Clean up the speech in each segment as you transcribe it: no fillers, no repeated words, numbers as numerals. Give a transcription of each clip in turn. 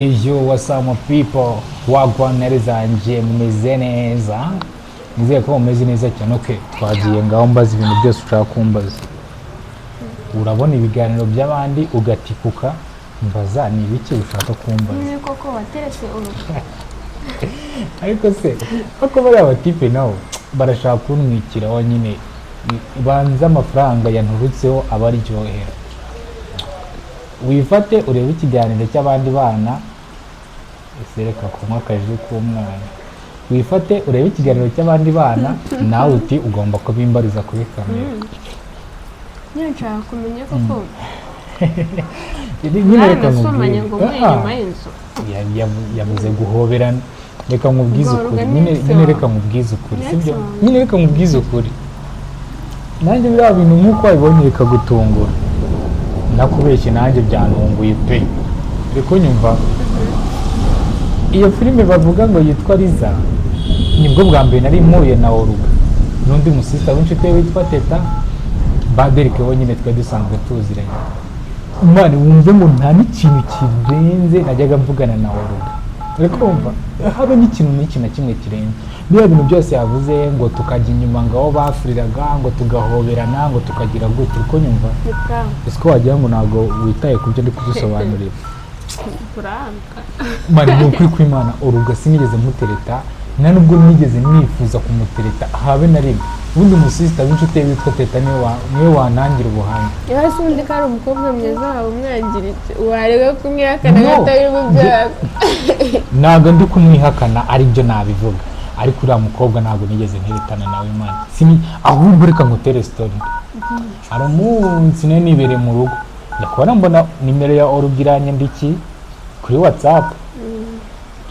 Yo, what's up my people? Wagwan zanjye, mumeze neza? Nizeye ko mumeze neza cyane. Okay, twagiye. Ngaho mbaza ibintu byose ushaka kumbaza. Urabona ibiganiro by'abandi ugatikuka. Mbaza, ni ibiki ushaka kumbaza? Nyine koko wateretse urugo? Ariko se koko bariya batipe nabo barashaka kuntwikiraho nyine, banze amafaranga yanturutseho abaryohera. Wifate urebe ikiganiro cy'abandi bana. Ese reka kunywa akaji k'umwana. Wifate urebe ikiganiro cy'abandi bana, nawe uti ugomba kubimbariza kuri kamera. Nyine nshaka kumenya koko. Nyine reka mwaranasomanye nkubwire. Ngo muri Ah, inyuma y'inzu. Yavuze guhoberana. Reka nkubwize Ubwo ukuri Olga nyine. ni ex Nyine wawe. reka nkubwize ukuri. Ni ex Sibyo? wawe. Nyine reka nkubwize ukuri, nanjye biriya bintu nk'uko wabibonye bikagutungura, nakubeshye, nanjye byantunguye pe. Uri kunyumva? Iyo filime bavuga ngo yitwa Liza, nibwo bwa mbere nari mpuye na Oruga n'undi musista w'inshuti ye witwa Teta. Ba Derek bo nyine twari dusanzwe tuziranye. Imana, wumve ngo nta n'ikintu kirenze najyaga mvugana na Oruga. Uri kumva? Habe n'ikintu n'iki na kimwe kirenze biriya bintu byose yavuze, ngo tukajya inyuma, ngo aho bafuriraga, ngo tugahoberana, ngo tukagira gutya. Uri kunyumva? Ni prank. Ese ko wagira ngo ntabwo witaye ku byo ndi kugusobanurira? Prank. Man, ni ukuri kw'Imana, Oruga sinigeze mutereta, nta nubwo nigeze nifuza kumutereta habe na rimwe. Ubundi umusisita w'inshuti ye witwa Teta niwe wanangira ubuhamya. Iyo se ubundi ko ari umukobwa mwiza, wawe umwangira iki? Wareba kumwihakana No. atari mu byago. Ntabwo ndi kumwihakana, aribyo nabivuga, ariko uriya mukobwa ntabwo nigeze nteretana nawe, Imana. Sini ahubwo reka ngutere story. Hari umunsi nari nibereye mu rugo, ndakubona mbona nimero ya Oruga iranyandiki kuri WhatsApp.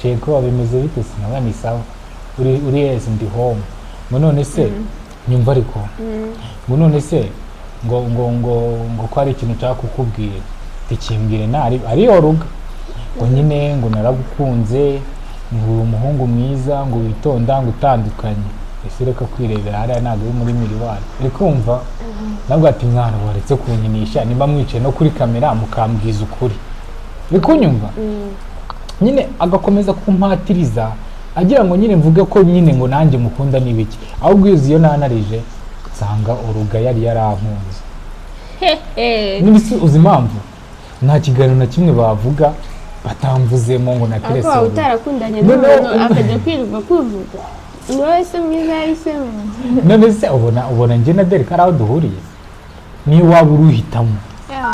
Ceko, bimeze bite? Sinaba ni sawa. Uri hese? Ndi home. Ngo none se, nyumva ariko, ngo none se ngo ko hari ikintu nshaka kukubwira. Tikimbwire. Nari ari Oruga. Ngo nyine ngo naragukunze, ngo uri umuhungu mwiza, ngo witonda, ngo utandukanye. Ese reka kwirebera hariya, ntabwo uri muri miroir. Uri kumva? Nabwo ati: "Mwana, waretse kunkinisha, niba mwicaye no kuri kamera mukambwiza ukuri." Uri kunyumva? Nyine agakomeza kumpatiriza, agira ngo nyine mvuge ko nyine ngo nanjye mukunda n'ibiki. Ahubwo iyo nanarije nsanga Oruga yari yarankunze. Niba si uzi impamvu nta kiganiro na kimwe bavuga batamvuzemo ngo Ariko naterese waba Oruga. utarakundanye No, no. n'umuntu akajya kwirirwa kuvuga, ni wowe se mwiza yahisemo? None se ubona njye na Derek ari aho duhuriye? Niyo waba uruhitamo,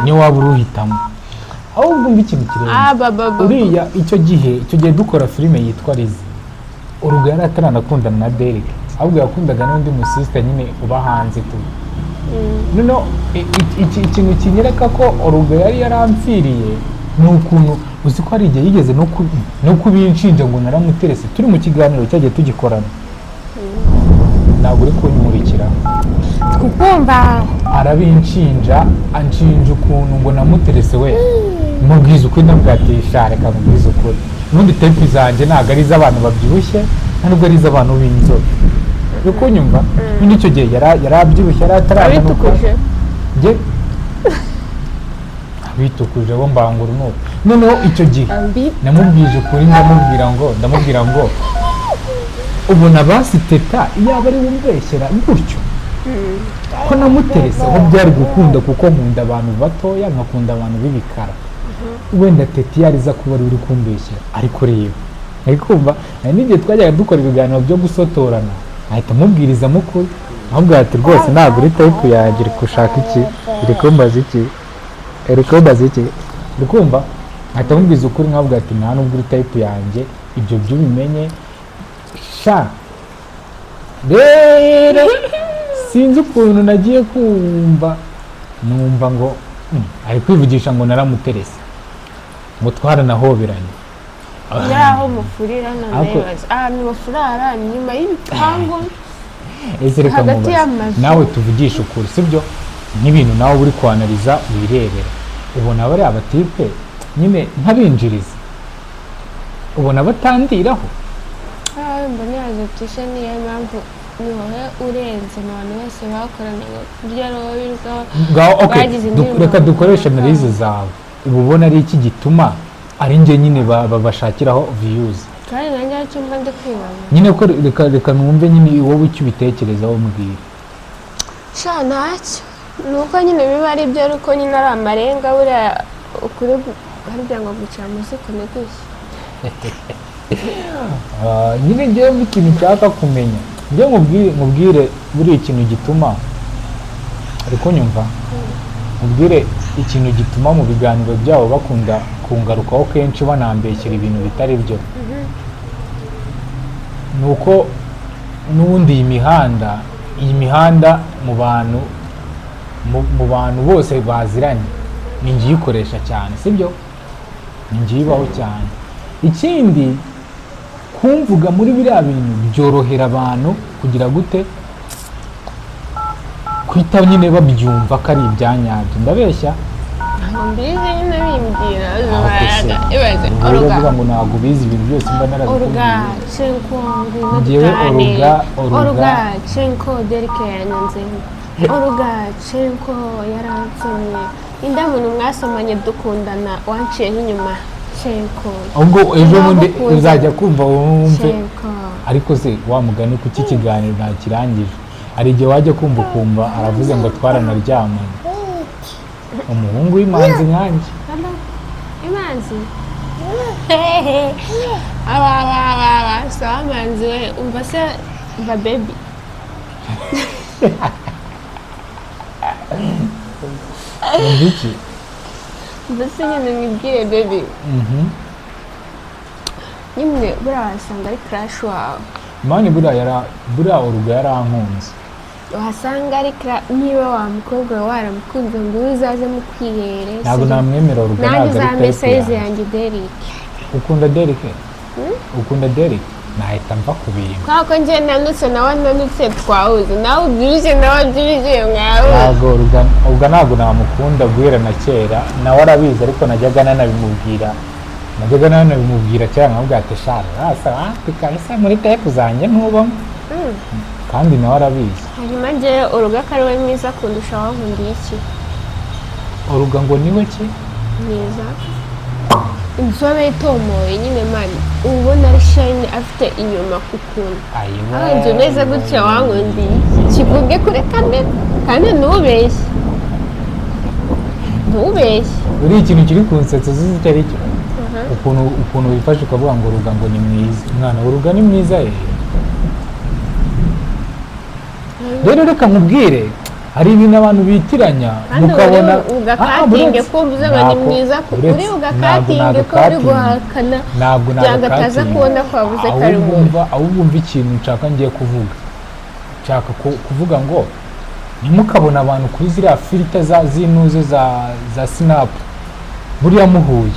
niyo waba uruhitamo. Ahubwo umva ikintu kirenze. Ah, baba baba. Uriya icyo gihe dukora filime yitwa Liza, Uruga yari ataranakundana na Derek, ahubwo yakundaga n'undi musisita nyine uba hanze tu. Noneho ikintu kinyereka ko Oruga yari yaramfiriye ni ukuntu uzi ko hari igihe yigeze no kubinshinja ngo naramuterese, turi mu kiganiro cyagiye tugikorana. Ntabwo uri kunkurikira? Kukumva. Arabinshinja, anshinja ukuntu ngo namuterese. We mubwiza ukuri, ndamubwira ati: "Sha, reka mubwize ukuri, ubundi type zanjye ntabwo ari iz'abantu babyibushye, nta nubwo ari iz'abantu b'inzobe." Uri kunyumva? Ubundi icyo gihe yari abyibushye, yari atarananuka. Abitukuje. Njye abitukuje bo mbangura unuka. Noneho icyo gihe namubwije ukuri, ndamubwira ngo ubona basi Teta yaba ari bumbeshyera gutyo ko namuterese, aho byari gukunda, kuko nkunda abantu batoya, nkakunda abantu b'ibikara. Wenda Teta iyo ariza kuba ari uri kumbeshyera. Ariko reba, ari kumva, hari n'igihe twajyaga dukora ibiganiro byo gusotorana, ahita amubwiriza mukuru, ahubwo ati: "Rwose ntabwo uri type yanjye. Uri gushaka iki? Uri kumbaza iki? Uri kumbaza iki?" Uri kumva? Ahita amubwiza ukuri, nkavuga ati: "Nta nubwo uri type yanjye, ibyo byo ubimenye." Sha, rero sinzi ukuntu nagiye kumva numva ngo ari kwivugisha ngo naramuterese, ngo twaranahoberanye. Yaho mufurira. Ariko none ahantu bafurara ni nyuma y'ibipangu? Ese reka Hagati nkubaze. y'amazu. Nawe tuvugishe ukuri, sibyo? Nk'ibintu nawe uri kwanariza wirebera, ubona bariya batipe nyine nk'abinjiriza, ubona batandiraho? Ah, mbona yazatisha, niyo mpamvu ni wowe urenze mu bantu bose bakoranaga, kurya ari wowe wirirwa Ngaho okay, bagize indirimbo reka dukoreshe runaka. Analyse zawe. Uba ubona ari iki gituma Ari njye nyine bashakiraho views. Kandi nanjye aricyo mba ndi kwibaza. Nyine ko reka numve nyine wowe icyo ubitekerezaho, mbwira. Sha, ntacyo, ni uko nyine biba ari byo, ariko nyine ari amarenga. Buriya ukuri harya ngo guca mu ziko ni gushya. Ah, nyine njyewe ikintu nshaka kumenya, njye nkubwire buriya ikintu gituma, uri kunyumva? Nkubwire ikintu gituma mu biganiro byabo bakunda kungarukaho kenshi, banambeshyera ibintu bitari byo, ni uko n'ubundi iyi mihanda mu bantu bose baziranye ni njye uyikoresha cyane, sibyo? Ni njye uyibaho cyane. Ikindi, kumvuga muri biriya bintu byorohera abantu kugira gute? Kwita nyine babyumva ko ari ibyanyabyo. Ndabeshya? Ntabwo mbizi nyine, bimbwira. Aho se Ibaze. ubwo Oruga. uravuga ngo ntabwo ubizi, ibintu byose mba Oruga. narabikubwiye. Cenko, ngwino. Njyewe Dutane. Oruga, Oruga. Oruga, cenko, Derike yanyanze. Oruga, cenko, yaransomye. Indamuntu mwasomanye dukundana wanciyeho inyuma, cenko. Ubwo ejo bundi Nagukunze. uzajya kumva wumve. Cenko. Ariko se wa mugani, kuki ikiganiro ntakirangije? Hari igihe wajya kumva ukumva aravuze ngo twaranaryamanye, umuhungu w'imanzi nkanjye. Baba, imanzi aba aba aba aba sawa manzi we, umva se, umva baby. Wumva iki? Umva se nyine mwibwire baby. Nyine buriya wasanga ari crush wawe. Mani, buriya Oruga yarankunze. Wasanga ari niba wa mukobwa wawe waramukunze ngo uzaze mukwihere. Ntabwo namwemera Oruga. Nanjye Ntabwo ari uzampe type size yanjye. yanjye, Derek. Ukunda Derek? Ukunda Derek? Nahita mva ku bintu. Kubera ko njye nanutse nawe ananutse, twahuze, nawe ubyibushye nawe abyibushye, mwahuze. Ntabwo Oruga ntabwo namukunda guhera na kera, nawe arabizi, ariko najyaga nanabimubwira kera, nkamubwira ati: "Shara rasa wapi kabisa, muri type zanjye ntubamo." Kandi nawe arabizi. Hanyuma njyewe Oruga ko ari we mwiza kundusha, wankundiye iki? Oruga ngo niwe ki? Mwiza, inzobe itomoye nyine, man, uba ubona ari shine afite inyuma ukuntu. Ayiwa! Abanza umeze gutya, wankundiye iki? Kivuge kuri kamera kandi ntubeshye, ntubeshye. Buriya ikintu kiri kunsetsa uzi icyo ari cyo? Ukuntu wifashe ukavuga ngo Oruga ngo ni mwiza. Umwana, Oruga ni mwiza ye. Rero reka nkubwire, hari ibintu abantu bitiranya Kandi mukabona uri ugakatinge Ah, ko uvuze ngo ni mwiza, uri ugakatinge ko uri guhakana ntabwo kugira ngo ataza nagakatinga. kubona ko wavuze ko ari Ahubwo mubi. umva, ahubwo umva ikintu nshaka ngiye kuvuga, nshaka kuvuga ngo ntimukabone abantu kuri ziriya filter za z'inuze za Snap. Buriya muhuye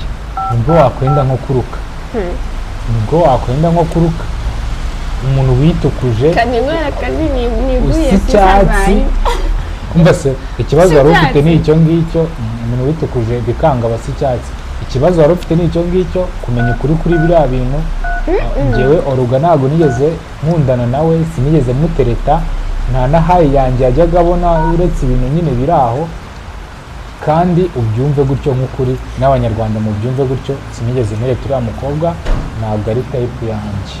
nibwo wakwenda nko kuruka, nibwo wakwenda nko kuruka umuntu witukuje Kaninywera akazi niguye. Usa icyatsi. Umva se, ikibazo wari ufite ni icyo ngicyo, umuntu witukuje bikanga aba asa icyatsi. Ikibazo wari ufite ni icyo ngicyo, kumenya ukuri kuri biriya bintu. Njyewe Oruga ntabwo nigeze nkundana nawe, sinigeze mutereta, nta na hi yanjye yajyaga abona, uretse ibintu nyine biri aho. Kandi ubyumve gutyo nk'ukuri, n'Abanyarwanda mubyumve gutyo, sinigeze ntereta uriya mukobwa, ntabwo ari type yanjye.